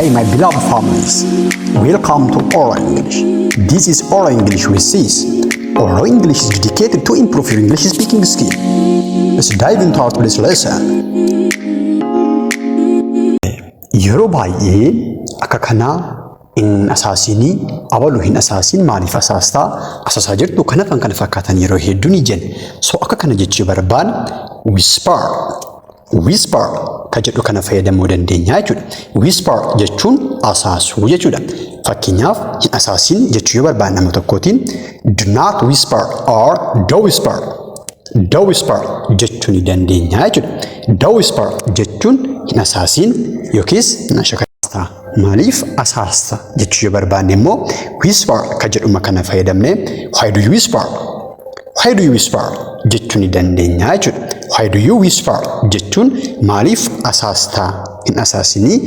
Hey, my beloved families, welcome to Oral English. This is Oral English with Sis. Oral English is dedicated to improve your English speaking skill. Let's dive into our today's lesson. Yeroo baay'ee akka kanaa hin asaasinii, abalu hin asaasin, maaliif asaastaa, asaasaa jirtu kana kan kana fakkaatan yeroo hedduu ni jenna. So akka kana jechuu barbaanne whisper, whisper ka jedhu kana fayyadamuu dandeenya jechuudha. Whisper jechuun asaasuu jechuudha. Fakkeenyaaf, hin asaasin jechuu yoo barbaanne nama tokkootiin do not whisper or don't whisper. Don't whisper jechuu ni dandeenya jechuudha. Don't whisper jechuun hin asaasin yookiis hin ashakaasta. Maaliif asaasta jechuu yoo barbaanne immoo whisper ka jedhuma kana fayyadamnee why do you whisper? Why do you whisper jechuu ni dandeenya jechuudha. Why do you whisper jechuun maaliif asaastaa, hin asaasinii.